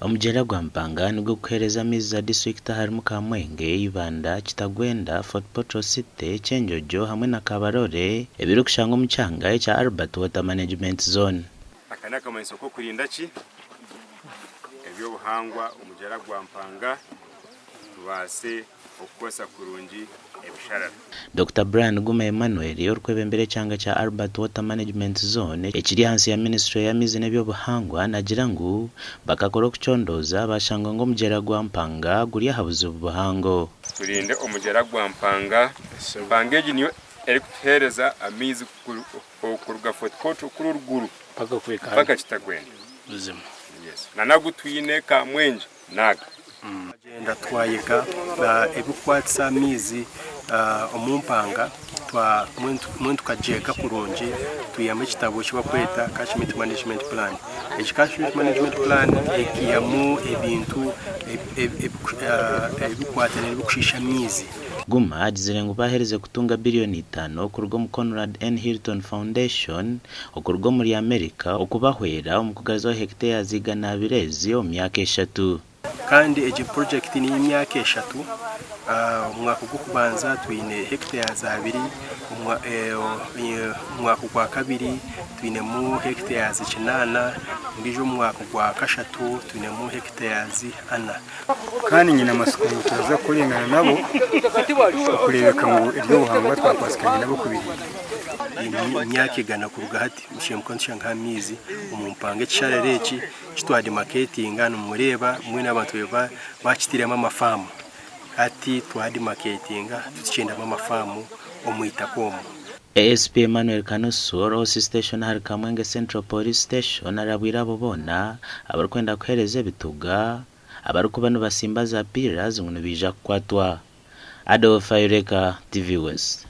Omugyera gwa Mpanga nigwo gukuheereza amaizi za disiturikiti aharimu Kamwenge, Ibanda, Kitagwenda, Fort Portal City, Kyenjojo hamwe na Kabarole ebirikushangwa omu kyanga ekya Albert Water Management Zone. Aka n'akamanyiso k'okurinda ki? Eby'obuhangwa, omugyera gwa Mpanga tubaase okukozesa kurungi ebisharara. Dokita Brian Guma Emmanuel, orikwebembera ekyanga kya Albert Water Management Zone ekiri ahansi ya minisiture y'amaizi n'eby'obuhangwa nagira ngu bakakora okucondooza bashanga ngu omugyera gwa Mpanga guri aha buzibu buhango. Turinde omugyera gwa Mpanga. Mpanga egi niyo erikutuheereza amaizi kuruga Fort Portal kuri oruguru mpaka Kitagwenda. Nana agu twine Kamwengye. Naaga. Twagyenda twayega ebirikukwatisa amaizi omu mpanga, mbwenu tukagyega kurungi twihamu ekitabo eki barikweta Catchment Management Plan. Egi Catchment Management Plan ekaihamu ebintu ebirikwatiraine n'ebirikushiisha amaizi. Guma agizire ngu baaherize kutunga biriyoni itaano kuruga omu Conrad N. Hilton Foundation okuruga omuri Amerika okubahwera omu kugaruzaho hekiteyazi 200 ezi omu myaka eshatu. Kandi egi purojekiti n'ey'emyaka eshatu. Omwaka gw'okubanza twine hekiteyazi abiri, omwaka ogwakabiri twinemu hekiteyazi kinaana, ondiijo omwaka ogwakashatu twinemu hekiteyazi ana. Kandi nyine amatsiko ngu turaza kukorengana nabo okureebeka ngu eby'obuhangwa twakwasiganye nabo kubirinda. Emyaka igana kuruga hati tushemereire kuba nitushangaho amaizi omu mpanga. Ekisharara eki eki twadimaketinga nimureeba mbwenu abantu bakitairemu amafaamu. Hati twadimaketinga titukyendamu amafaamu omu itaka omu. ASP Emmanuel Kanusu ori OC Station ahari Kamwenge Central Police Station arabwire abo boona abarikwenda kuheereza ebituga abarikuba nibasimba za pillars ngu nibaija kukwatwa. Adolf Ayoleka, TV West.